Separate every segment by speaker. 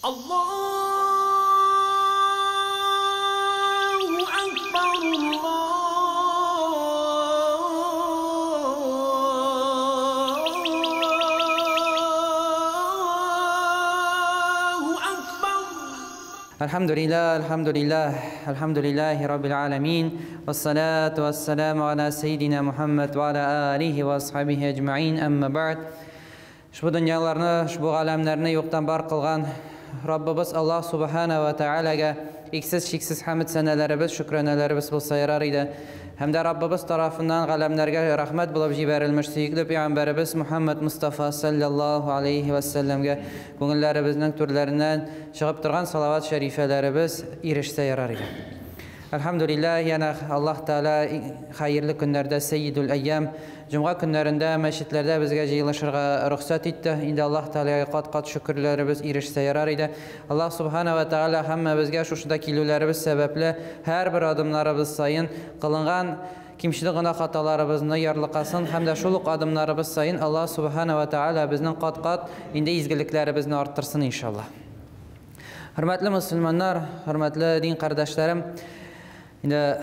Speaker 1: Allahu Akbar, Allahu Akbar.
Speaker 2: Alhamdulillah, alhamdulillah, alhamdulillahi rabbil alamin. Wassalatu wassalamu ala sayyidina Muhammad wa ala alihi wa ashabihi ajma'in. Amma ba'd. Ушбу дөньяларны, ушбу галәмнәрне юктан бар кылган Раббыбыз Аллаһ субхана ва таалагә иксез-чиксез хәмд сәнәләребез, шөкранәләребез булса ярар иде. Һәм дә Раббыбыз тарафыннан галәмнәргә рәхмәт булып җибәрелмеш сөекле пәйгамбәребез Мухаммад Мустафа саллаллаһу алейхи ва сәлләмгә күңелләребезнең түрләреннән чыгып торган салават шәрифәләребез ирешсә ярар иде. Әлхәмдүлилләһ, янә Аллаһ Тәгалә хәерле көннәрдә Сәйидул Әйям, җомга көннәрендә мәчетләрдә безгә җыелышырга рөхсәт итте. Инде Аллаһ Тәгаләгә кат-кат шөкерләребез ирешсә ярар иде. Аллаһ Субхана ва Тәгалә һәммәбезгә шушында килүләребез сәбәпле һәрбер адымнарыбыз саен кылынган кимчелек гөнаһ хаталарыбызны ярлыкасын һәм дә шул ук адымнарыбыз саен Аллаһ Субхана ва Тәгалә безнең кат-кат инде изгелекләребезне арттырсын иншаллаһ. Хөрмәтле мөселманнар, хөрмәтле дин кардәшләрем, инде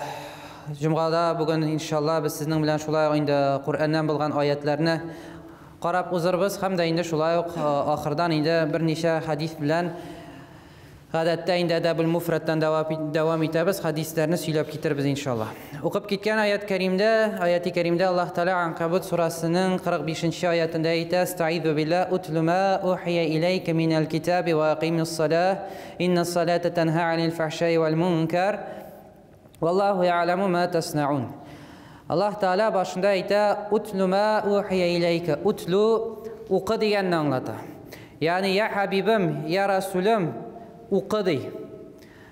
Speaker 2: җомгада бүген иншалла без сезнең белән шулай ук инде Коръәннән булган аятларны карап узырбыз һәм дә инде шулай ук ахырдан инде берничә хәдис белән гадәттә инде Әдәбул Муфрадтан дәвам итәбез, хәдисләрне сөйләп китербез иншалла. Укып киткән аят кәримдә, аяти кәримдә Аллаһ Тәгалә Анкабут сурасының 45-нче аятында әйтә: "Астаизу билла утлу ма ухия иләйкә минәл китаби ва акимис салах, иннас салата танһа анил фахшаи вал мункар, валлаху я'ламу ма таснаун." Аллаһ Тәгалә башында әйтә: "Утлу ма ухия иләйкә." Утлу укы дигәнне аңлата. Ягъни я хабибым, я расулым, укы ди.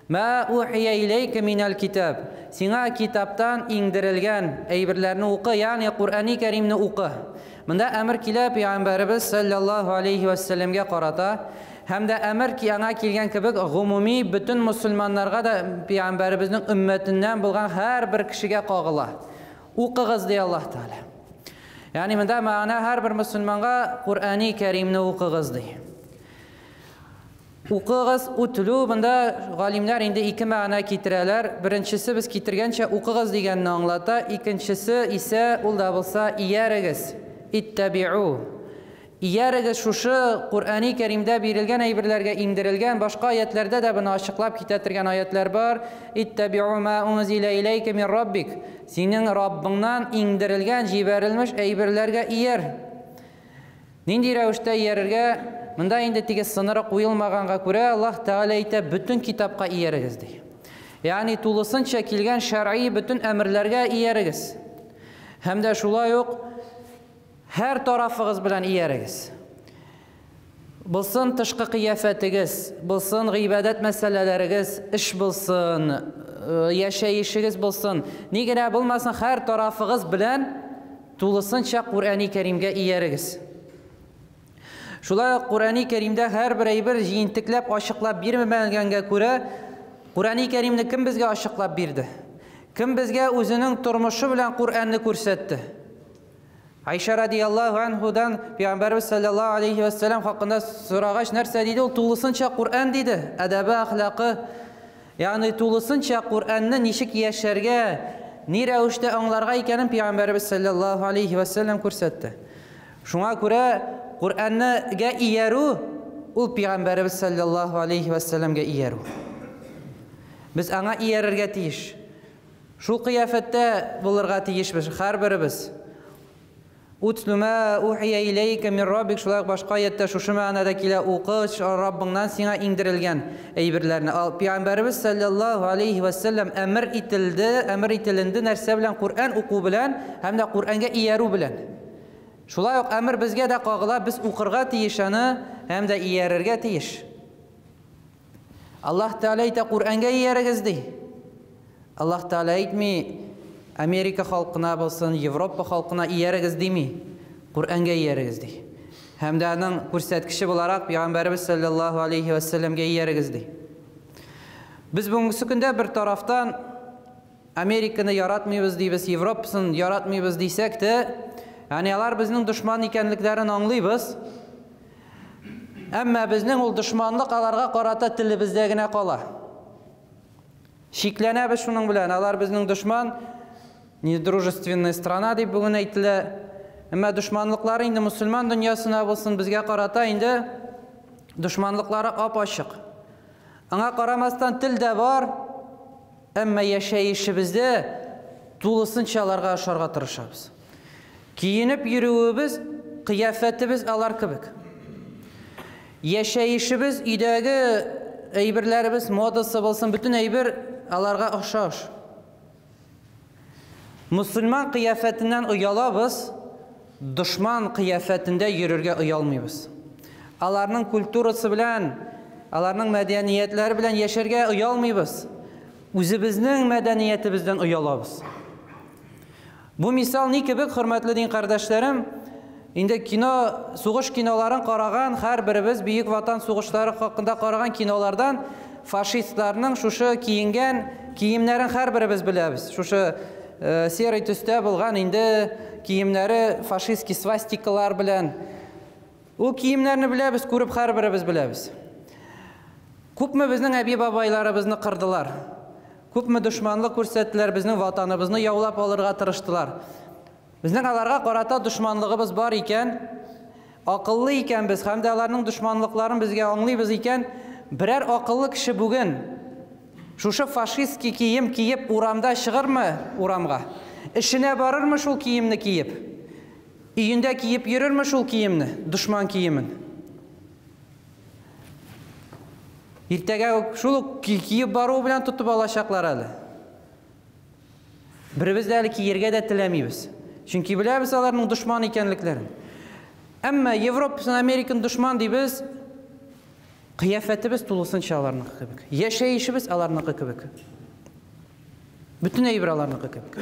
Speaker 2: Ма ухия иләйкә минәл китаб. Сиңа китаптан иңдерелгән әйберләрне укы, ягъни Коръәни Кәримне укы. Монда әмер килә пәйгамбәребез саллаллаһу алейхи ва сәлләмгә карата, һәм дә әмер аңа килгән кебек гомуми бөтен мусульманнарга да пәйгамбәребезнең өммәтеннән булган һәрбер кешегә кагыла. Укыгыз ди Аллаһ Тәгалә. Ягъни монда мәгънә һәрбер мусульманга Коръәни Кәримне укыгыз ди. Укыгыз, утлу, монда галимнәр инде ике мәгънә китерәләр. Беренчесе без китергәнчә укыгыз дигәнне аңлата, икенчесе исә ул да булса иярегез, иттабиу. Иярегез шушы Коръәни Кәримдә бирелгән әйберләргә иңдерелгән, башка аятләрдә дә моны ачыклап китә торган аятлар бар. Иттабиу ма унзила иләйкә мин раббик. Синең Раббыңнан иңдерелгән, җибәрелмеш әйберләргә ияр. Нинди рәвештә иярергә? Монда инде теге сыныры куелмаганга күрә Аллаһ Тәгалә әйтә, бөтен китапка иярегез ди. Ягъни тулысынча килгән шәръи бөтен әмерләргә иярегез. Һәм дә шулай ук һәр тарафыгыз белән иярегез. Булсын тышкы кыяфәтегез, булсын гыйбадәт мәсьәләләрегез, эш булсын, яшәешегез булсын, ни генә булмасын, һәр тарафыгыз белән тулысынча Коръәни Кәримгә иярегез. Шулай ук Коръәни Кәримдә һәрбер әйбер җыентыклап ачыклап бирмәгәнгә күрә, Коръәни Кәримне кем безгә ачыклап бирде? Кем безгә үзенең тормышы белән Коръәнне күрсәтте? Айша радияллаһу анһудан Пәйгамбәрбез саллаллаһу алейхи ва саллям хакында сорагач, нәрсә диде ул? Тулысынча Коръән диде. Әдәбе, әхлакы, ягъни тулысынча Коръәнне ничек яшәргә, ни рәвештә аңларга икәнен Пәйгамбәрбез саллаллаһу алейхи ва саллям күрсәтте. Шуңа күрә Коръәнгә иярү ул Пәйгамбәрбез саллаллаһу алейхи ва саллямгә иярү. Без аңа иярергә тиеш. Шул кыяфәттә булырга тиешбез һәрберебез. Утлу ма ухия иләйкә мин раббик, шулай ук башка аятта шушы мәгънәдә килә, укы Раббыңнан сиңа иңдерелгән әйберләрне. Пәйгамбәребез саллаллаһу алейхи ва саллям әмер ителде, әмер ителенде нәрсә белән? Коръән уку белән һәм дә Коръәнгә иярү белән. Шулай ук әмер безгә дә кагыла, без укырга тиеш аны һәм дә иярергә тиеш. Аллаһ Тәгалә әйтә, Коръәнгә иярегез ди. Аллаһ Тәгалә әйтми, Америка халкына булсын, Европа халкына иярегез дими. Коръәнгә иярегез ди. Һәм дә аның күрсәткече буларак Пәйгамбәребез саллаллаһу алейхи ва сәлләмгә иярегез ди. Без бүгенге көндә бер тарафтан Американы яратмыйбыз дибез, Европасын яратмыйбыз дисәк тә, ягъни алар безнең дошман икәнлекләрен аңлыйбыз. Әмма безнең ул дошманлык аларга карата телебездә генә кала. Шикләнәбез шуның белән. Алар безнең дошман, недружественная страна дип бүген әйтелә. Әмма дошманлыклары инде мусульман дөньясына булсын, безгә карата инде дошманлыклары ап-ачык. Аңа карамастан тел дә бар, әмма яшәешебездә тулысынча аларга ошарга тырышабыз. Киенеп йөрүебез, кыяфәтебез алар кебек. Яшәешебез, өйдәге әйберләребез, модасы булсын, бөтен әйбер аларга охшаш. Мусульман кыяфәтеннән оялабыз, дошман кыяфәтендә йөрергә оялмыйбыз. Аларның культурасы белән, аларның мәдәниятләре белән яшәргә оялмыйбыз. Үзебезнең мәдәниятебездән оялабыз. Бу мисал ни кебек, хөрмәтле дин кардәшләрем, инде кино, сугыш киноларын караган һәрберебез Бөек Ватан сугышлары хакында караган кинолардан фашистларның шушы киенгән киемнәрен һәрберебез беләбез. Шушы серый төстә булган инде киемнәре фашистский свастикалар белән. Ул киемнәрне беләбез, күреп һәрберебез беләбез. Күпме безнең әби-бабайларыбызны кырдылар. Күпме дошманлык күрсәттеләр, безнең ватаныбызны яулап алырга тырыштылар. Безнең аларга карата дошманлыгыбыз бар икән, акыллы икән без, һәм дә аларның дошманлыкларын безгә аңлыйбыз икән, берәр акыллы кеше бүген шушы фашистский кием киеп урамда чыгырмы урамга? Эшенә барырмы шул киемне киеп? Өендә киеп йөрерме шул киемне, дошман киемен? Иртәгә үк шул ук киеп баруы белән тотып алачаклар әле. Беребез дә әле киергә дә теләмибез. Чөнки беләбез аларның дошман икәнлекләрен. Әмма Европасын, Американы дошман дибез, кыяфәтебез тулысынча аларныкы кебек. Яшәешебез аларныкы кебек. Бөтен әйбер аларныкы кебек.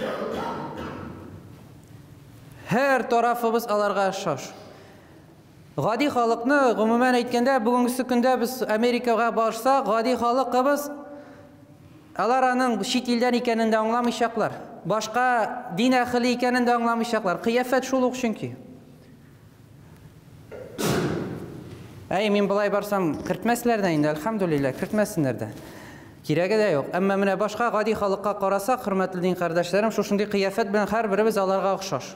Speaker 2: Һәр тарафыбыз аларга охшаш. Гади халыкны, гомумән әйткәндә, бүгенге көндә без Америкага барсак, гади халыкыбыз алар аның чит илдән икәнен дә аңламыйчаклар. Башка дин әһеле икәнен дә аңламыйчаклар. Кыяфәт шул ук чөнки. Әй, мин болай барсам, кертмәсләр дә инде, әлхәмдүлилләһ, кертмәсеннәр дә. Кирәге дә юк. Әмма менә башка гади халыкка карасак, хөрмәтле дин кардәшләрем, шушындый кыяфәт белән һәрберебез аларга охшаш.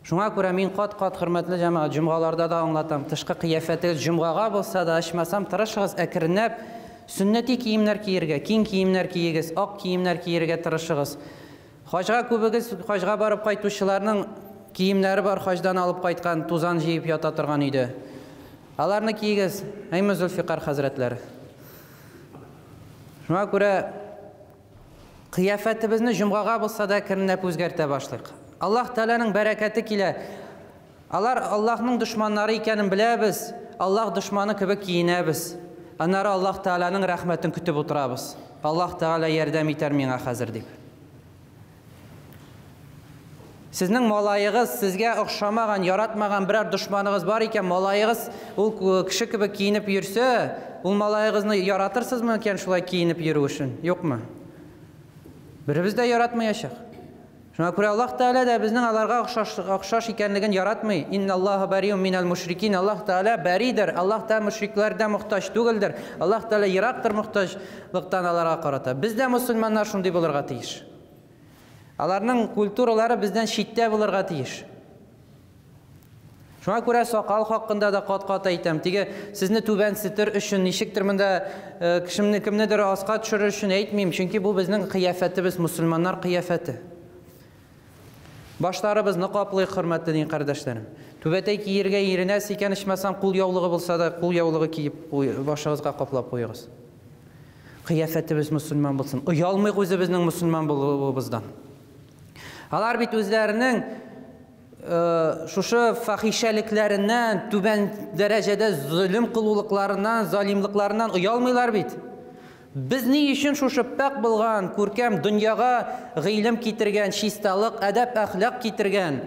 Speaker 2: Шуңа күрә мин кат-кат, хөрмәтле җәмәгать, җомгаларда да аңлатам. Тышкы кыяфәтегез җомгага булса да, ичмасам, тырышыгыз әкренләп сөннәти киемнәр киергә, киң киемнәр киегез, ак киемнәр киергә тырышыгыз. Хаҗга күбегез, хаҗга барып кайтучыларның киемнәре бар, хаҗдан алып кайткан, тузан җыеп ята торган өйдә. Аларны киегез, әйме Зөлфикар хәзрәтләре. Шуңа күрә кыяфәтебезне җомгага булса да әкренләп үзгәртә башлыйк. Аллаһ Тәгаләнең бәрәкәте килә. Алар Аллаһның дошманнары икәнен беләбез, Аллаһ дошманы кебек киенәбез. Аннары Аллаһ Тәгаләнең рәхмәтен көтеп утырабыз. Аллаһ Тәгалә ярдәм итәр миңа хәзер дип. Сезнең малаегыз сезгә охшамаган, яратмаган берәр дошманыгыз бар икән, малаегыз ул кеше кебек киенеп йөрсә, ул малаегызны яратырсызмы икән шулай киенеп йөрү өчен? Юкмы? Беребез дә яратмаячак. Шуңа күрә Аллаһ Тәгалә дә безнең аларга охшаш икәнлеген яратмый. Инналлаһа бариун минәл мушрикин. Аллаһ Тәгалә баридер. Аллаһ Тәгалә мушрикләрдән мохтаҗ түгелдер. Аллаһ Тәгалә ерактыр мохтаҗлыктан аларга карата. Без дә мусульманнар шундый булырга тиеш. Аларның культуралары бездән читтә булырга тиеш. Шуңа күрә сакал хакында да кат-кат әйтәм. Теге сезне түбәнсетер өчен, ничектер монда кешемне кемнедер аска төшерер өчен әйтмим, чөнки бу безнең кыяфәтебез, мусульманнар кыяфәте. Башларыбызны каплыйк, хөрмәтле дин кардәшләрем. Түбәтәй киергә иренәсез икән, ичмасам кул яулыгы булса да, кул яулыгы киеп башыгызга каплап куегыз. Кыяфәтебез мусульман булсын. Оялмыйк үзебезнең мусульман булуыбыздан. Алар бит үзләренең шушы фахишәлекләреннән, түбән дәрәҗәдә золым кылулыкларыннан, залимлыкларыннан оялмыйлар бит. Без ни өчен шушы пәк булган, күркәм дөньяга гыйлем китергән, чисталык, әдәп, әхлак китергән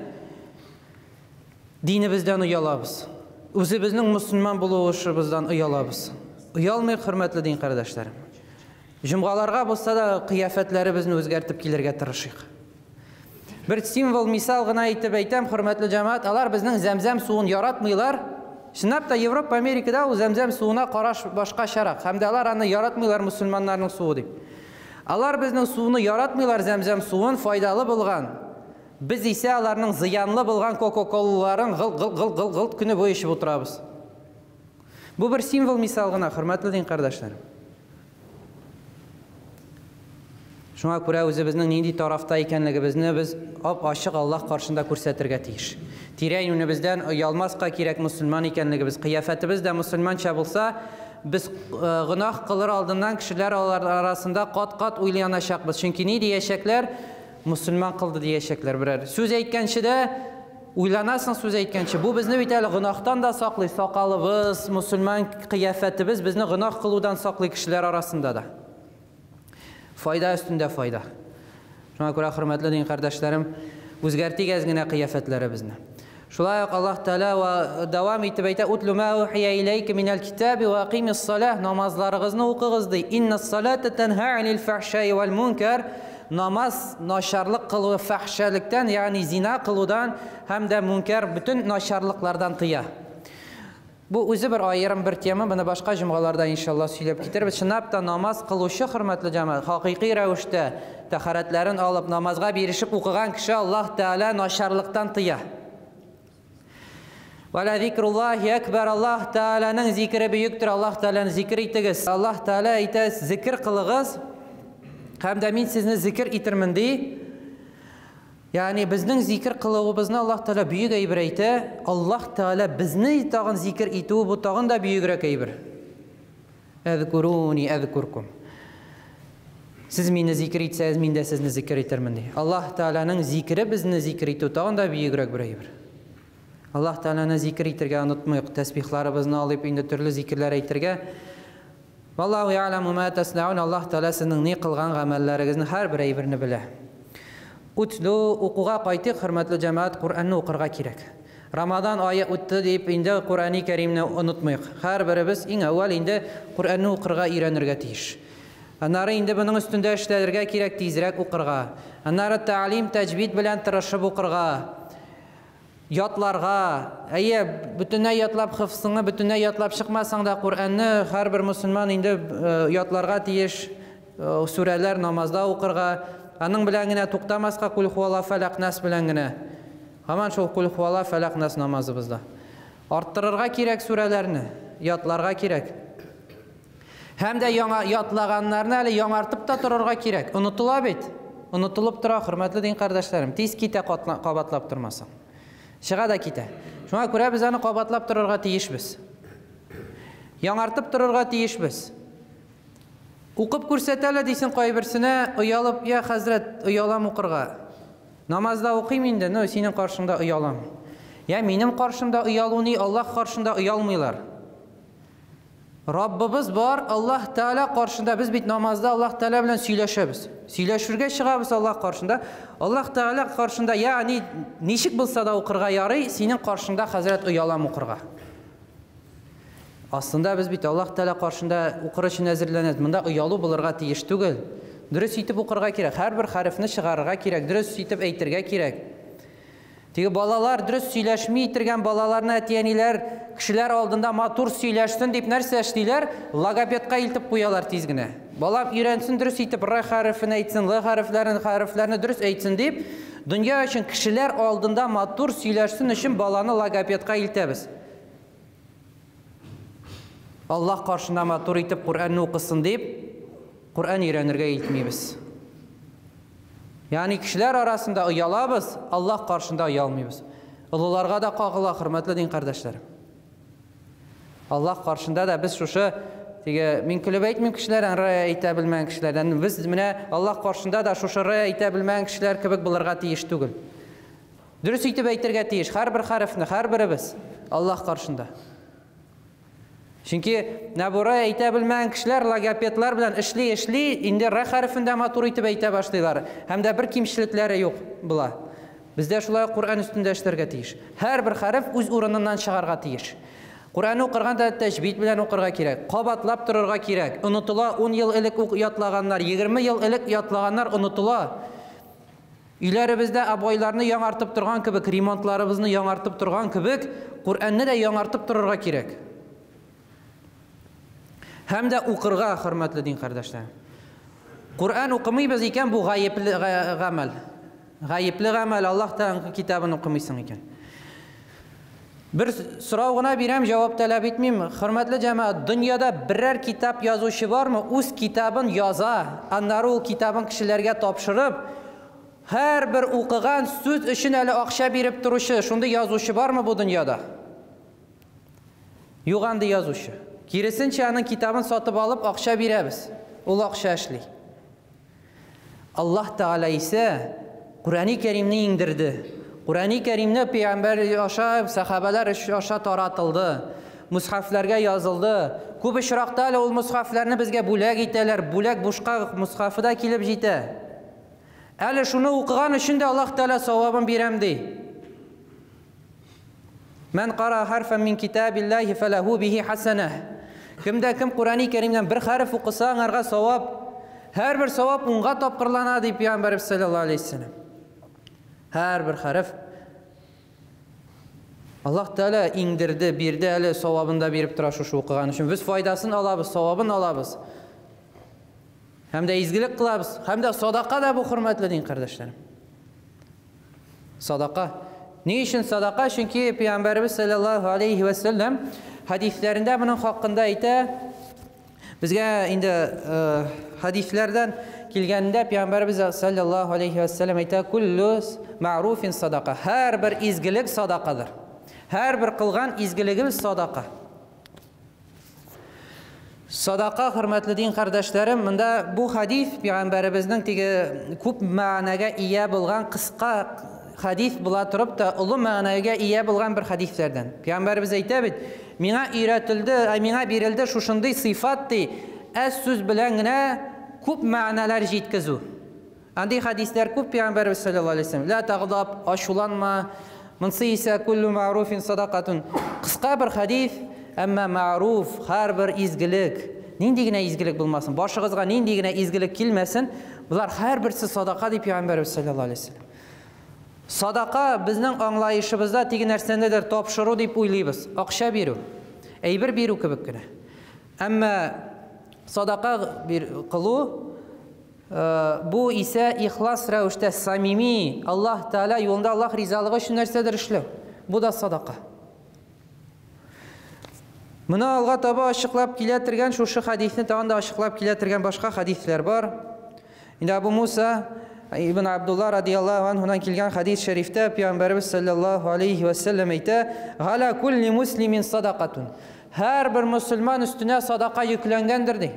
Speaker 2: динебездән оялабыз? Үзебезнең мусульман булуыбыздан оялабыз. Оялмыйк, хөрмәтле дин кардәшләрем. Җомгаларга булса да кыяфәтләребезне үзгәртеп килергә тырышыйк. Бер символ, мисал гына итеп әйтәм, хөрмәтле җәмәгать, алар безнең зәмзәм суын яратмыйлар. Чынлап та Европа, Америкада ул зәмзәм суына караш башкачарак. Һәм дә алар аны яратмыйлар мусульманнарның суы дип. Алар безнең суны яратмыйлар, зәмзәм суын файдалы булган. Без исә аларның зыянлы булган Кока-Колаларын гыл-гыл-гыл-гыл көне буе эчеп утырабыз. Бу бер символ мисал гына, хөрмәтле дин кардәшләрем. Шуңа күрә үзебезнең нинди тарафта икәнлегебезне без ап-ачык Аллаһ каршында күрсәтергә тиеш. Тирә-юнебездән оялмаска кирәк мусульман икәнлегебез, кыяфәтебез дә мусульманча булса, без гөнаһ кылыр алдыннан кешеләр арасында кат-кат уйланачакбыз. Чөнки ни диячәкләр? Мусульман кылды диячәкләр берәр. Сүз әйткәнче дә уйланасың сүз әйткәнче. Бу безне бит әле гөнаһтан да саклый. Сакалыбыз, мусульман кыяфәтебез безне гөнаһ кылудан саклый кешеләр арасында да. Файда өстендә файда. Шуңа күрә, хөрмәтле дин кардәшләрем, үзгәртик әз генә кыяфәтләребезне. Шулай ук Аллаһ Тәгалә дәвам итеп әйтә: "Утлу ма ухия иләйка минәл китаби ва акимис салах", намазларыгызны укыгыз ди. "Иннас салата танһа анил фахшаи вал мункар". Намаз начарлык кылу, фахшәлектән, ягъни зина кылудан һәм дә мункар бөтен начарлыклардан тыя. Бу үзе бер аерым бер тема, моны башка җомгаларда иншалла сөйләп китербез. Чынлап та намаз кылучы хөрмәтле җәмәгать, хакыйкый рәвештә тәһарәтләрен алып намазга бирешеп укыган кеше Аллаһ Тәгалә начарлыктан тыя. Вәлә зикруллаһи әкбәр, Аллаһ Тәгаләнең зикре бөектер, Аллаһ Тәгаләне зикр итегез. Аллаһ Тәгалә әйтә, зикр кылыгыз, һәм дә мин сезне зикр итермен ди. Ягъни безнең зикр кылуыбызны Аллаһ Тәгалә бөек әйбер әйтә. Аллаһ Тәгалә безне тагын зикр итүе бу тагын да бөегрәк әйбер. Әзкуруни әзкуркум. Сез мине зикр итсәгез, мин дә сезне зикр итермен ди. Аллаһ Тәгаләнең зикре безне зикр итү тагын да бөегрәк бер әйбер. Аллаһ Тәгаләне зикр итергә онытмыйк, тәсбихларыбызны алып инде төрле зикерләр әйтергә. Валлаһу я'ламу ма таснаун, Аллаһ Тәгалә сезнең ни кылган гамәлләрегезне һәрбер әйберне белә. Утлу укуга кайтыйк, хөрмәтле җәмәгать, Коръәнне укырга кирәк. Рамазан ае үтте дип инде Коръәни Кәримне онытмыйк. Һәрберебез иң әүвәл инде Коръәнне укырга өйрәнергә тиеш. Аннары инде моның өстендә эшләргә кирәк, тизрәк укырга. Аннары тәлим, тәҗвид белән тырышып укырга. Ятларга. Әйе, бөтенләй ятлап хифзыңны бөтенләй ятлап чыкмасаң да Коръәнне һәрбер мусульман инде ятларга тиеш, сүрәләр намазда укырга. Аның белән генә туктамаска, кул хуала фәләк нас белән генә. Һаман шул кул хуала фәләк нас намазыбызда. Арттырырга кирәк сүрәләрне, ятларга кирәк. Һәм дә яңа ятлаганнарны әле яңартып та торырга кирәк. Онытыла бит. Онытылып тора, хөрмәтле дин кардәшләрем. Тиз китә кабатлап тормасаң. Чыга да китә. Шуңа күрә без аны кабатлап торырга тиешбез. Яңартып торырга тиешбез. Укып күрсәтә әле дисең кайберсенә, оялып, я хәзрәт, оялам укырга. Намазда укыйм инде, но синең каршыңда оялам. Я минем каршымда оялу ни, Аллаһ каршында оялмыйлар. Раббыбыз бар, Аллаһ Тәгалә каршында без бит намазда Аллаһ Тәгалә белән сөйләшәбез. Сөйләшергә чыгабыз Аллаһ каршында. Аллаһ Тәгалә каршында, ягъни ничек булса да укырга ярый, синең каршыңда хәзрәт оялам укырга. Aslında без бит Аллаһ Тәгалә каршында укыр өчен әзерләнәбез. Монда оялу булырга тиеш түгел. Дөрес итеп укырга кирәк. Һәрбер хәрефне чыгарырга кирәк, дөрес итеп әйтергә кирәк. Теге балалар дөрес сөйләшми итергән балаларны әти-әниләр кешеләр алдында матур сөйләшсен дип нәрсә эшлиләр? Логопедка илтеп куялар тиз генә. Балам өйрәнсен дөрес итеп Р хәрефен әйтсен, Л хәрефләрен, хәрефләрне дөрес әйтсен дип, дөнья өчен кешеләр алдында матур сөйләшсен өчен баланы логопедка илтәбез. Аллаһ каршында матур итеп Коръәнне укысын дип, Коръән өйрәнергә илтмибез. Ягъни кешеләр арасында оялабыз, Аллаһ каршында оялмыйбыз. Олыларга да кагыла, хөрмәтле дин кардәшләрем. Аллаһ каршында да без шушы теге мин көлеп әйтмим кешеләрдән р әйтә белмәгән кешеләрдән. Без менә Аллаһ каршында да шушы р әйтә белмәгән кешеләр кебек булырга тиеш түгел. Дөрес итеп әйтергә тиеш һәрбер хәрефне, һәрберебез Аллаһ каршында. Чөнки менә бу р әйтә белмәгән кешеләр логопедлар белән эшли-эшли, инде р хәрефен дә матур итеп әйтә башлыйлар. Һәм дә бер кимчелекләре юк була. Бездә шулай ук Коръән өстендә эшләргә тиеш. Һәрбер хәреф үз урыныннан чыгарга тиеш. Коръән укырганда тәҗвид белән укырга кирәк, кабатлап торырга кирәк. Онытыла, 10 ел элек ук ятлаганнар, 20 ел элек ятлаганнар онытыла. Өйләребездә обойларны яңартып торган кебек, ремонтларыбызны яңартып торган кебек, Коръәнне дә яңартып торырга кирәк. Һәм дә укырга, хөрмәтле дин кардәшләр. Коръән укымыйбыз икән, бу гаепле гамәл. Гаепле гамәл, Аллаһ Тәгаләнең китабын укымыйсың икән. Бер сорау гына бирәм, җавап таләп итмим. Хөрмәтле җәмәгать, дөньяда берәр китап язучы бармы? Үз китабын яза, аннары ул китабын кешеләргә тапшырып, һәрбер укыган сүз өчен әле акча биреп торучы, шундый язучы бармы бу дөньяда? Юк андый язучы. Киресенчә, аның китабын сатып алып, акча бирәбез. Ул акча эшли. Аллаһ Тәгалә исә Коръәни Кәримне иңдерде. Коръәни Кәримне пәйгамбәр аша, сәхабәләр аша таратылды. Мусхафларга язылды. Күп очракта әле ул мусхафларны безгә бүләк итәләр. Бүләк бушка мусхафы да килеп җитә. Әле шуны укыган өчен дә Аллаһ Тәгалә савабын бирәм ди. Мән кара харфан мин китабиллаһи фалаху бихи хасана. Кемдә кем Курани Кәримнән бер хәреф укыса, аңарга савап, һәрбер савап унга тапкырлана, ди Пәйгамбәрбез саллаллаһу алейһи вәсәлләм. Һәрбер хәреф Аллаһ Тәгалә иңдерде, бирде, әле савабын да биреп тора шушы укыган өчен. Без файдасын алабыз, савабын алабыз. Һәм дә изгелек кылабыз, һәм дә садака да бу, хөрмәтле дин кардәшләрем. Садака. Ни өчен садака? Чөнки Пәйгамбәребез саллаллаһу алейхи ва саллям хәдисләрендә моның хакында әйтә. Безгә инде э, хәдисләрдән килгәндә Пәйгамбәребез саллаллаһу алейхи ва саллям әйтә: "Куллу ма'руфин садака." Һәрбер изгелек садакадыр. Һәрбер кылган изгелегебез садака. Садака, хөрмәтле дин кардәшләрем, монда бу хадис пәйгамбәребезнең теге күп мәгънәгә ия булган кыска хадис була торып та, олы мәгънәгә ия булган бер хадисләрдән. Пәйгамбәребез әйтә бит, миңа өйрәтелде, ә миңа бирелде шушындый сыйфат ди, әз сүз белән генә күп мәгънәләр җиткезү. Андый хәдисләр күп пәйгамбәребез саллаллаһу алейһи вәсәлләм. Ла тагдаб, ачуланма. Монсы исә куллу ма'руфин садакатун. Кыска бер хәдис, әмма ма'руф, һәрбер изгелек, нинди генә изгелек булмасын, башыгызга нинди генә изгелек килмәсен, болар һәрберсе садака ди пәйгамбәребез саллаллаһу алейһи вәсәлләм. Садака безнең аңлаешыбызда теге нәрсәнедер тапшыру дип уйлыйбыз. Акча бирү, әйбер бирү кебек кенә. Әмма садака бир, кылу Бу исә ихлас рәвештә самими Аллаһ Тәгалә юлында Аллаһ ризалыгы өчен нәрсәдер эшләү. Бу да садака. Моны алга таба ачыклап килә торган шушы хәдисне тагын да ачыклап килә торган башка хәдисләр бар. Инде Абу Муса ибн Абдулла радияллаһу анһудан килгән хәдис шәрифтә пәйгамбәребез саллаллаһу алейхи ва саллям әйтә: "Галя кулли муслимин садакатун." Һәрбер мөселман өстенә садака йөкләнгәндер ди.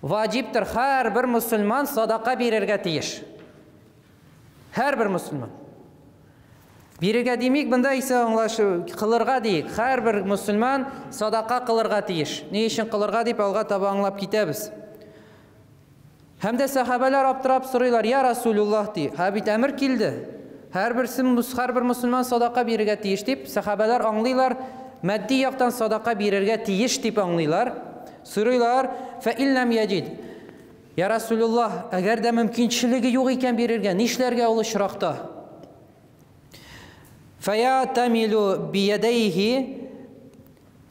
Speaker 2: Ваҗибтер, һәрбер мөселман садака бирергә тиеш. Һәрбер мөселман. Бирергә димик, бында исә аңлашу кылырга диек. Һәрбер мөселман садака кылырга тиеш. Ни өчен кылырга дип алга таба аңлап китәбез. Һәм дә сәхабәләр аптырап сорыйлар, я Расулуллаһ ди, һә бит әмер килде. Һәрберсе һәрбер мөселман садака бирергә тиеш дип, сәхабәләр аңлыйлар, матди яктан садака бирергә тиеш дип аңлыйлар. Сорыйлар, фә илләм яҗид. Я Расулуллаһ, әгәр дә мөмкинчелеге юк икән бирергә, нишләргә ул очракта? Фәятамилу биядәйхи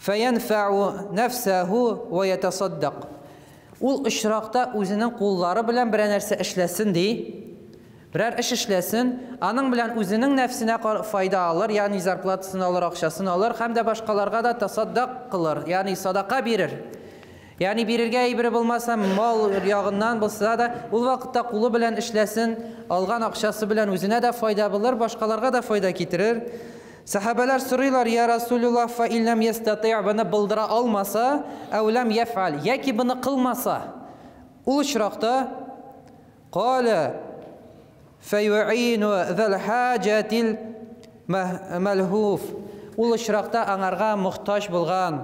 Speaker 2: фәянфәу нәфсәһу ва ятасаддак. Ул очракта үзенең куллары белән берәр нәрсә эшләсен ди. Берәр эш эшләсен, аның белән үзенең нәфсенә файда алыр, ягъни зарплатасын алыр, акчасын алыр һәм дә башкаларга да тасаддак кылыр, ягъни садака бирер. Ягъни бирергә әйбере булмаса, мал ягыннан булса да, ул вакытта кулы белән эшләсен, алган акчасы белән үзенә дә файда булыр, башкаларга да файда китерер. Сәхабәләр сорыйлар, Я Расулуллаһ, фа ин ләм ястатыйъ, быны булдыра алмаса, әү ләм яфъаль, яки быны кылмаса, ул очракта, Калә фәюину зәл хаҗәтил мәлһуф. Ул очракта аңарга мохтаҗ булган,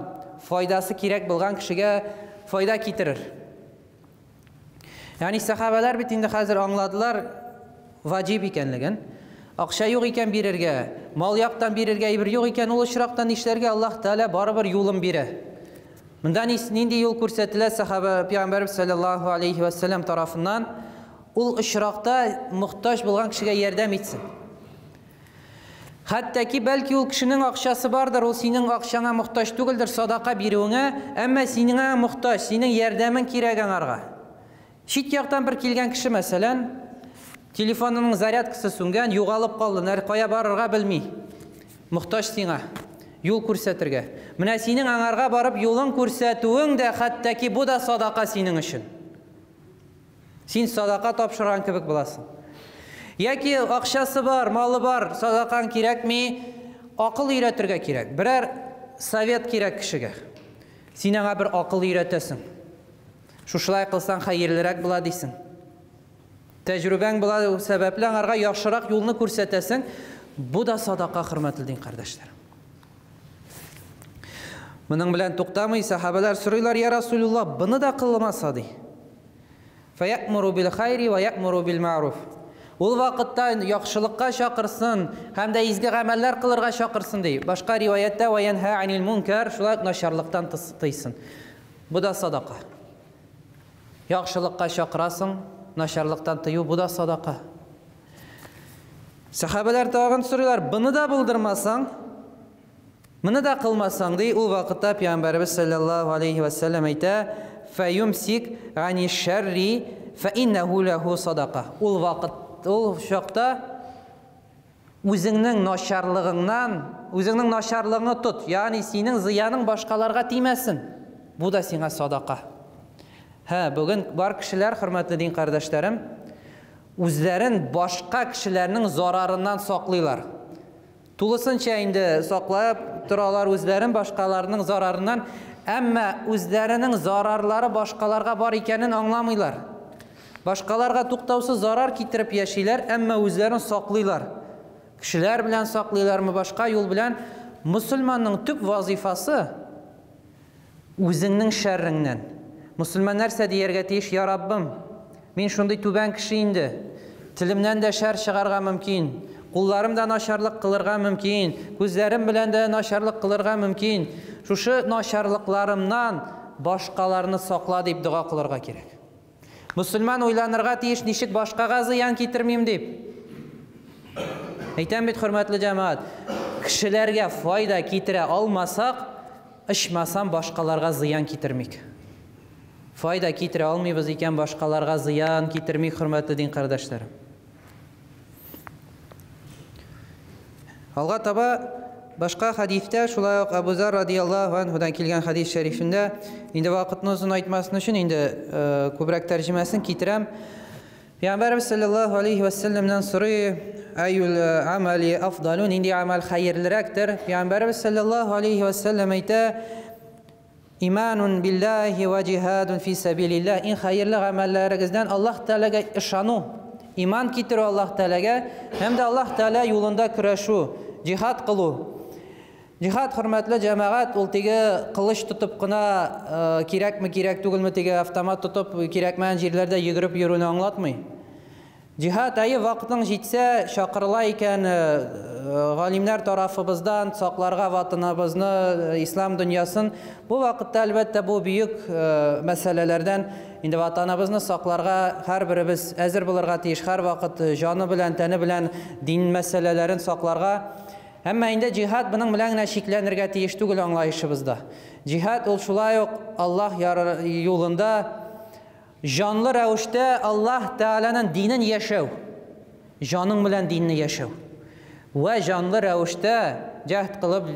Speaker 2: файдасы кирәк булган кешегә файда китерер. Ягъни сәхабәләр бит инде хәзер аңладылар ваҗиб икәнлеген. Акча юк икән бирергә, мал яктан бирергә әйбер юк икән, ул очракта нишләргә? Аллаһ Тәгалә барыбер юлын бирә. Монда нинди юл күрсәтелә сәхабә пәйгамбәрбез саллаллаһу алейхи ва саллям тарафыннан? Ул очракта мохтаҗ булган кешегә ярдәм итсен. Хәтта ки бәлки ул кешенең акчасы бардыр, ул синең акчаңа мохтаҗ түгелдер, садака бирүеңә, әмма синеңә мохтаҗ, синең ярдәмең кирәк аңарга. Чит яктан бер килгән кеше, мәсәлән, телефонының зарядкасы сүнгән, югалып калды, нәр кая барырга белми. Мохтаҗ сиңа юл күрсәтергә. Менә синең аңарга барып юлын күрсәтүең дә хәтта ки бу да садака синең өчен. Син садака тапшырган кебек буласың. Яки акчасы бар, малы бар, садакаң кирәкми, акыл өйрәтергә кирәк. Берәр совет кирәк кешегә. Син аңа бер акыл өйрәтәсең. Шушылай кылсаң хәерлерәк була дисең. Тәҗрибәң була сәбәпле аңарга яхшырак юлны күрсәтәсең. Бу да садака, хөрмәтле дин кардәшләр. Моның белән туктамый, сахабалар сорыйлар, я Расулуллаһ, буны да кылмаса ди. Фаямуру бил хайри ва ямуру бил маъруф. Ул вакытта яхшылыкка чакырсын һәм дә изге гамәлләр кылырга чакырсын ди. Башка риваятта ва янһа анил мункар, шулай ук начарлыктан тыйсын. Бу да садака. Яхшылыкка чакырасың, начарлыктан тыю, бу да садака. Сахабалар тагын сорыйлар, буны да булдырмасаң, моны да кылмасаң ди, ул вакытта Пәйгамбәребез саллаллаһу алейхи ва саллям әйтә, фәюмсик ани шәрри фә иннәһу ләһу садака. Ул вакыт, ул чакта үзеңнең начарлыгыңнан, үзеңнең начарлыгыңны тот, ягъни синең зыяның башкаларга тимәсен. Бу да сиңа садака. Һә, бүген бар кешеләр, хөрмәтле дин кардәшләрем, үзләрен башка кешеләрнең зарарыннан саклыйлар. Тулысынча инде саклап торалар үзләрен башкаларның зарарыннан, әмма үзләренең зарарлары башкаларга бар икәнен аңламыйлар. Башкаларга туктаусыз зарар китереп яшиләр, әмма үзләрен саклыйлар. Кешеләр белән саклыйлармы, башка юл белән. Мусульманның төп вазифасы үзеңнең шәрреңнән. Мусульман нәрсә дияргә тиеш? Я Раббым, мин шундый түбән кеше инде. Телемнән дә шәр чыгарга мөмкин, кулларым да начарлык кылырга мөмкин, күзләрем белән дә начарлык кылырга мөмкин. Шушы начарлыкларымнан башкаларны сакла дип дога кылырга кирәк. Мусульман уйланырга тиеш, ничек башкага зыян китермим дип. Әйтәм бит, хөрмәтле җәмәгать, кешеләргә файда китерә алмасак, ичмасам башкаларга зыян китермик. Файда китерә алмыйбыз икән, башкаларга зыян китермик, хөрмәтле дин кардәшләрем. Алга таба башка хәдистә, шулай ук Абу Зар радияллаһу анһудан килгән хәдис шәрифендә, инде вакытны озын айтмасын өчен инде күбрәк тәрҗемәсен китерәм. Пәйгамбәребез саллаллаһу алейхи ва саллямнан сорый, әюл амали афдалу, нинди амал хәерлерәктер? Пәйгамбәребез саллаллаһу алейхи ва саллям әйтә, иманун биллаһи ва җиһадун фи сабилиллаһ. Иң хәерле гамәлләрегездән Аллаһ Тәгаләгә ышану, иман китерү Аллаһ Тәгаләгә һәм дә Аллаһ Тәгалә юлында көрәшү, җиһад кылу. Җиһад, хөрмәтле җәмәгать, ул теге кылыч тотып кына кирәкме, кирәк түгелме, теге автомат тотып кирәкмәгән җирләрдә йөгереп йөрүне аңлатмый. Җиһад әйе вакытың җитсә, чакырыла икән галимнәр тарафыбыздан сакларга ватаныбызны, ислам дөньясын. Бу вакытта әлбәттә бу бөек мәсьәләләрдән инде ватаныбызны сакларга һәрберебез әзер булырга тиеш, һәр вакыт җаны белән, тәне белән дин мәсьәләләрен сакларга. Әмма инде җиһад буның белән генә чикләнергә тиеш түгел аңлаешыбызда. Җиһад ул шулай ук Аллаһ юлында җанлы рәвештә Аллаһ Тәгаләнең динен яшәү, җаның белән динне яшәү. Вә җанлы рәвештә җәһд кылып,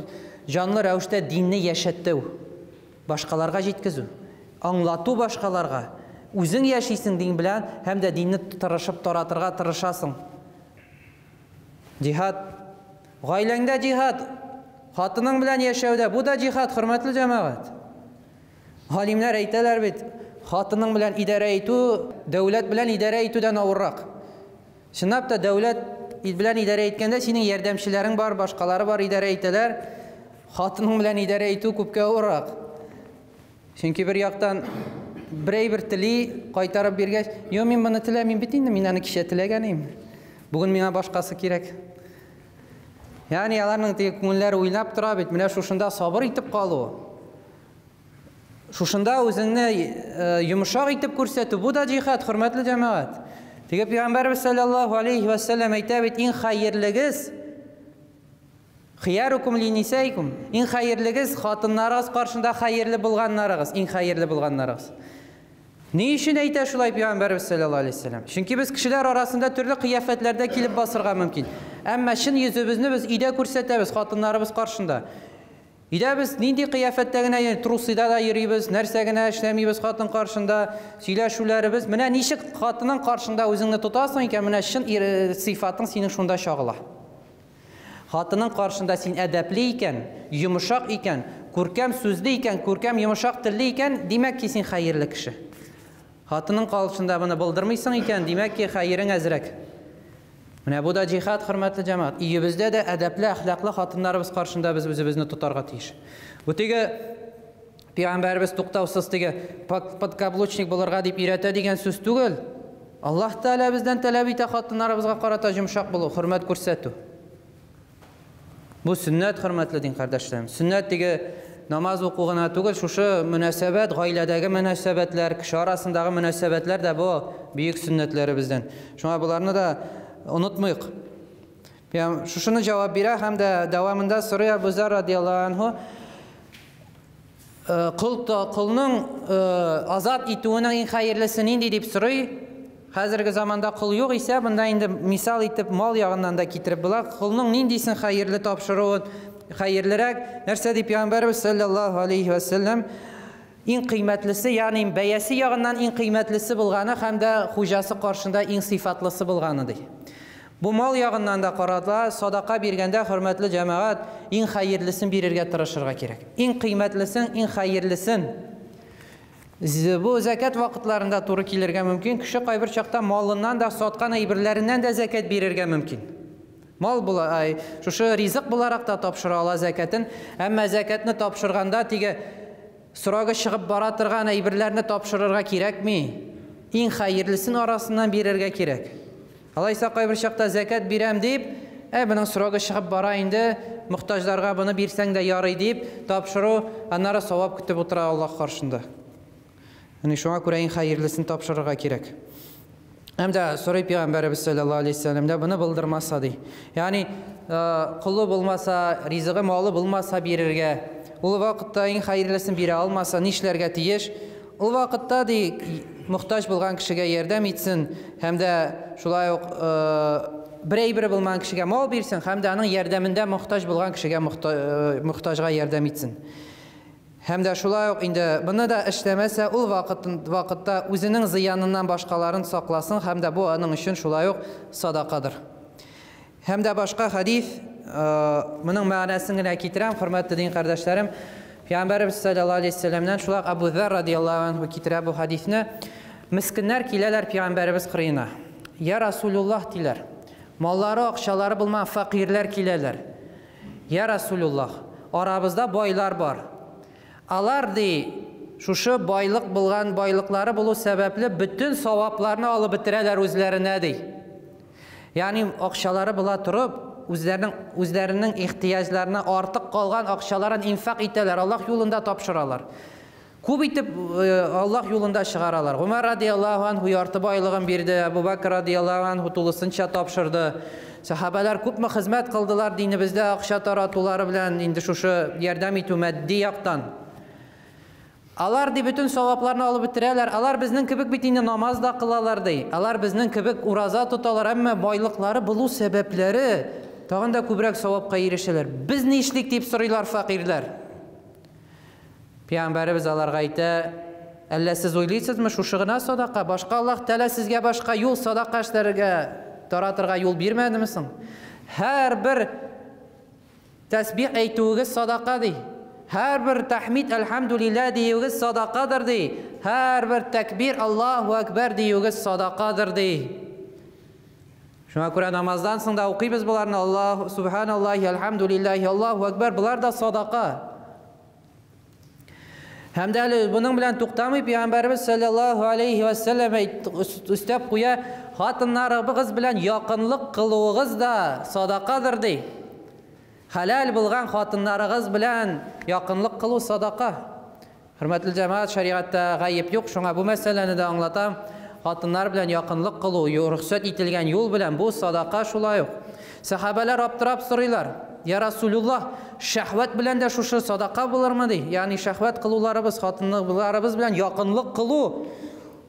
Speaker 2: җанлы рәвештә динне яшәтү, башкаларга җиткезү, аңлату башкаларга. Үзең яшисең дин белән һәм дә динне тырышып таратырга тырышасың. Җиһад, гаиләңдә җиһад, хатының белән яшәүдә, бу да җиһад, хөрмәтле җәмәгать. Галимнәр әйтәләр бит, хатының белән идарә итү, дәүләт белән идарә итүдән авыррак. Чынлап та дәүләт белән идарә иткәндә синең ярдәмчеләрең бар, башкалары бар, идарә итәләр. Хатының белән идарә итү күпкә авыррак. Чөнки бер яктан берәй бер тели кайтарып биргәч, "Юк, мин моны теләмим бит инде, мин аны кичә теләгән идем. Бүген миңа башкасы кирәк." Ягъни аларның теге күңелләре уйнап тора бит, менә шушында сабыр итеп калу. Шушында үзеңне йомшак итеп күрсәтү, бу да җиһад, хөрмәтле җәмәгать. Теге Пәйгамбәрбез саллаллаһу алейхи ва саллям әйтә бит, иң хәерлегез хиярукум линисайкум, иң хәерлегез хатыннарыгыз каршында хәерле булганнарыгыз, иң хәерле булганнарыгыз. Ни өчен әйтә шулай Пәйгамбәрбез саллаллаһу алейхи ва саллям? Чөнки без кешеләр арасында төрле кыяфәтләрдә килеп басырга мөмкин. Әмма чын йөзебезне без өйдә күрсәтәбез, хатыннарыбыз каршында. Өйдә без нинди кыяфәттә генә йөрибез, трусыйда да йөрибез, нәрсә генә эшләмибез хатын каршында, сөйләшүләребез. Менә ничек хатының каршында үзеңне тотасың икән, менә чын сыйфатың синең шунда чагыла. Хатының каршында син әдәпле икән, йомшак икән, күркәм сүзле икән, күркәм йомшак телле икән, димәк ки син хәерле кеше. Хатының каршында моны булдырмыйсың икән, димәк ки хәерең әзрәк. Менә бу да җихад, хөрмәтле җәмәгать. Өебездә дә әдәпле, әхлаклы хатыннарыбыз каршында без үзебезне тотарга тиеш. Бу теге Пәйгамбәребез туктаусыз теге подкаблучник булырга дип өйрәтә дигән сүз түгел. Аллаһ Тәгалә бездән таләп итә хатыннарыбызга карата йомшак булу, хөрмәт күрсәтү. Бу сөннәт, хөрмәтле дин кардәшләрем. Сөннәт теге намаз уку гына түгел, шушы мөнәсәбәт, гаиләдәге мөнәсәбәтләр, кеше арасындагы мөнәсәбәтләр дә бу бөек сөннәтләребездән. Шуңа боларны да онытмыйк. Шушыны җавап бирә һәм дә дәвамында сорый Абу Зар радияллаһу анһу, колның азат итүенең иң хәерлесе нинди дип сорый. Хәзерге заманда кол юк исә, монда инде мисал итеп мал ягыннан да китереп була. Колның ниндисен хәерле тапшыруы хәерлерәк? Нәрсә дип Пәйгамбәрбез саллаллаһу алейхи ва саллям иң кыйммәтлесе, ягъни бәясе ягыннан иң кыйммәтлесе булганы һәм дә хуҗасы каршында иң сыйфатлысы булганы ди. Бу мал ягыннан да карата садака биргәндә, хөрмәтле җәмәгать, иң хәерлесен бирергә тырышырга кирәк. Иң кыйммәтлесен, иң хәерлесен. Бу зәкят вакытларында туры килергә мөмкин. Кеше кайбер чакта малыннан да, саткан әйберләреннән дә зәкят бирергә мөмкин. Мал була, ай, шушы ризык буларак та тапшыра ала зәкятен. Әмма зәкятны тапшырганда теге срогы чыгып бара торган әйберләрне тапшырырга кирәкми. Иң хәерлесен арасыннан бирергә кирәк. Алайса кайбер чакта зәкят бирәм дип, моның срогы чыгып бара инде, мохтаҗларга моны бирсәң дә ярый дип тапшыру, аннары савап көтеп утыра Аллаһ каршында. Яни шуңа күрә иң хәерлесен тапшырырга кирәк. Һәм дә сорый Пәйгамбәребез саллаллаһу алейһи ва сәлләм дә моны булдырмаса ди. Ягъни колы булмаса, ризыгы малы булмаса бирергә, ул вакытта иң хәерлесен бирә алмаса нишләргә тиеш? Ул вакытта ди мохтаҗ булган кешегә ярдәм итсен һәм дә шулай ук бер әйбере булмаган кешегә мал бирсен һәм дә аның ярдәмендә мохтаҗ булган кешегә мохтаҗга ярдәм итсен. Һәм дә шулай ук инде моны да эшләмәсә, ул вакытта үзенең зыяныннан башкаларын сакласын һәм дә бу аның өчен шулай ук садакадыр. Һәм дә башка хадис, моның мәгънәсен генә китерәм, хөрмәтле дин кардәшләрем. Пәйгамбәребез саллаллаһу алейһи ва сәлләмнән шулай ук Абу Зар радияллаһу анһу китерә бу хадисне. Мискиннәр киләләр Пәйгамбәребез кырыена. Я Расулуллаһ диләр. Маллары, акчалары булмаган фәкыйрьләр киләләр. Я Расулуллаһ, арабызда байлар бар. Алар ди, шушы байлык булган байлыклары булу сәбәпле бөтен савапларны алып бетерәләр үзләренә ди. Ягъни акчалары була торып, үзләренең ихтыяҗларына артык калган акчаларын инфак итәләр, Аллаһ юлында тапшыралар. Күп итеп Аллаһ юлында чыгаралар. Гумар радияллаһу анһу ярты байлыгын бирде, Абу Бакр радияллаһу анһу тулысынча тапшырды. Сахабалар күпме хезмәт кылдылар динебездә акча таратулары белән, инде шушы ярдәм итү матди яктан. Алар ди бөтен савапларны алып бетерәләр. Алар безнең кебек бит инде намаз да кылалар ди. Алар безнең кебек ураза тоталар, әмма байлыклары булу сәбәпләре тагын да күбрәк савапка ирешәләр. Без ни эшлик дип сорыйлар фәкыйрьләр. Пәйгамбәребез аларга әйтә: "Әллә сез уйлыйсызмы, шушы гына садака, башка Аллаһ Тәгалә сезгә башка юл садака эшләргә, таратырга юл бирмәдеме соң? Һәрбер тәсбих әйтүегез садака ди. Һәрбер тәхмид әлхәмдүлилләһ диюегез садакадыр ди. Һәрбер тәкбир Аллаһу акбар диюегез садакадыр ди." Шуңа күрә намаздан соң да укыйбыз боларны: Аллаһу субханаллаһи әлхәмдүлилләһи Аллаһу акбар, болар да садака. Һәм дә әле буның белән туктамый Пәйгамбәребез саллаллаһу алейхи ва саллям өстәп куя: хатыннарыгыз белән якынлык кылуыгыз да садакадыр ди. Хәләл булган хатыннарыгыз белән якынлык кылу садака. Хөрмәтле җәмәгать, шәригатьтә гаеп юк, шуңа бу мәсьәләне дә аңлатам. Хатыннар белән якынлык кылу, рөхсәт ителгән юл белән, бу садака шулай ук. Сәхабәләр аптырап сорыйлар: "Я Расулуллаһ, шәһвәт белән дә шушы садака булырмы?" ди. Ягъни шәһвәт кылуларыбыз, хатыннарыбыз белән якынлык кылу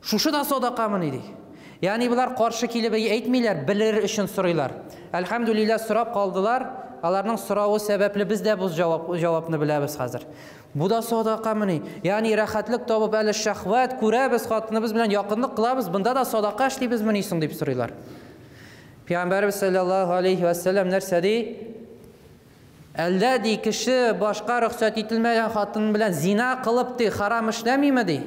Speaker 2: шушы да садакамыни ди. Ягъни булар каршы килеп әйтмиләр, белер өчен сорыйлар. Әлхәмдүлилләһ, сорап калдылар. Аларның соравы сәбәпле без дә бу җавапны беләбез хәзер. Бу да садакамыни? Ягъни рәхәтлек табып әле шәһвәт күрәбез, хатыныбыз белән якынлык кылабыз, бында да садака эшлибезмени соң дип сорыйлар. Пәйгамбәрбез саллаллаһу алейхи ва саллям нәрсә ди? Әллә ди кеше башка рөхсәт ителмәгән хатын белән зина кылып ди, харам эшләмиме ди?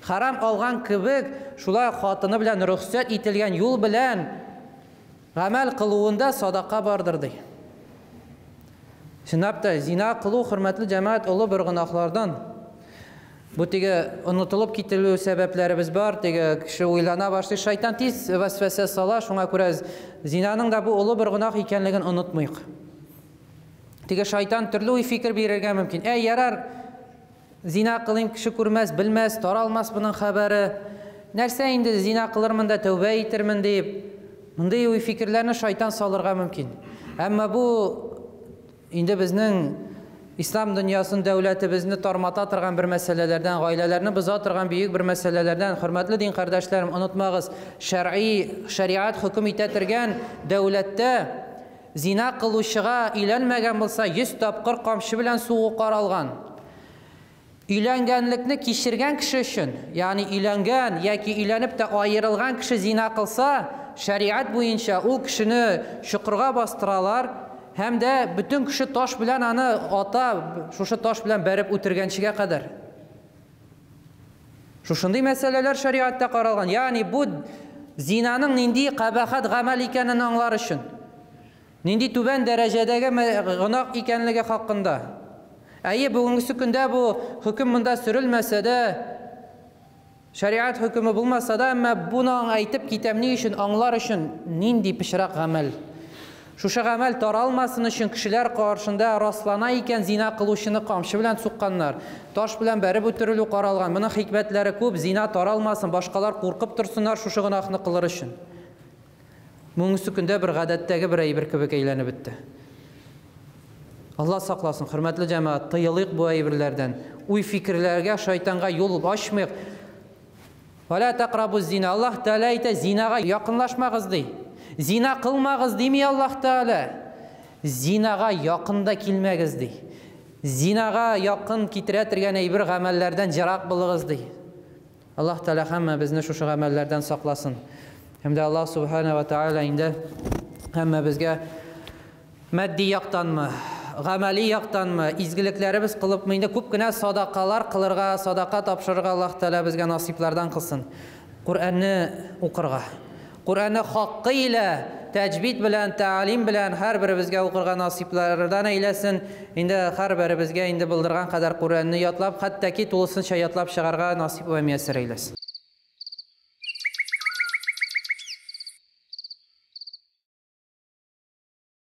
Speaker 2: Харам алган кебек, шулай хатыны белән рөхсәт ителгән юл белән гамәл кылуында садака бардыр ди. Чынлап та зина кылу, хөрмәтле җәмәгать, олы бер гөнаһлардан. Бу теге онытылып кителү сәбәпләребез бар, теге кеше уйлана башлый, шайтан тиз вәсвәсә сала, шуңа күрә зинаның да бу олы бер гөнаһ икәнлеген онытмыйк. Теге шайтан төрле уй фикер бирергә мөмкин. Әй, ярар, зина кылыйм, кеше күрмәс, белмәс, таралмас буның хәбәре. Нәрсә инде зина кылырмын да тәүбә итермен дип, мондый уй фикерләрне шайтан салырга мөмкин. Әмма бу инде безнең ислам дөньясын, дәүләтебезне тармата торган бер мәсьәләләрдән, гаиләләрне боза торган бөек бер мәсьәләләрдән. Хөрмәтле дин кардәшләрем, онытмагыз, шәр'i шәриат хөкем итә торган дәүләттә зина кылучыга өйләнмәгән булса 100 тапкыр камчы белән сугу каралган. Өйләнгәнлекне кичергән кеше өчен, ягъни өйләнгән яки өйләнеп тә аерылган кеше зина кылса, шәриат буенча ул кешене чокырга бастыралар һәм дә бөтен кеше таш белән аны ата, шушы таш белән бәреп үтергәнчегә кадәр. Шушындый мәсьәләләр шәриатта каралган. Ягъни бу зинаның нинди кабахат гамәл икәнен аңлар өчен, нинди түбән дәрәҗәдәге гөнаһ икәнлеге хакында. Әйе, бүгенге көндә бу хөкем монда сөрелмәсә дә, шәриат хөкеме булмаса да, әмма буны әйтеп китәм ни өчен, аңлар өчен нинди пычрак гамәл. Шушы гамәл таралмасын өчен кешеләр каршында раслана икән, зина кылучыны камчы белән сукканнар, таш белән бәреп үтерелү каралган. Моның хикмәтләре күп, зина таралмасын, башкалар куркып торсыннар шушы гөнаһны кылыр өчен. Бүгенге көндә бер гадәттәге бер әйбер кебек әйләнеп бетте. Алла сакласын, хөрмәтле җәмәгать, тыелыйк бу әйберләрдән. Уй фикерләргә шайтанга юл ачмыйк. Вала тaqрабу зина. Аллаһ Тәгалә әйтә, зинага якынлашмагыз ди. Зина кылмагыз дими Аллаһ Тәгалә. Зинага якын да килмәгез ди. Зинага якын китерә торган әйбер гамәлләрдән ерак булыгыз ди. Аллаһ Тәгалә һәммәбезне шушы гамәлләрдән сакласын. Һәм дә Аллаһ Субхана ва Тәгалә инде һәммәбезгә матди яктанмы, гамәли яктанмы, изгелекләребез кылып, инде күп кенә садакалар кылырга, садака тапшырырга Аллаһ Тәгалә безгә насыйплардан кылсын. Коръәнне укырга, Коръәнне хаккы илә, тәҗвид белән, тәалим белән һәрберебезгә укырга насыйплардан әйләсен. Инде һәрберебезгә инде булдырган кадәр Коръәнне ятлап, хәтта ки тулысынча ятлап чыгарга насыйп вә мияссәр әйләсен.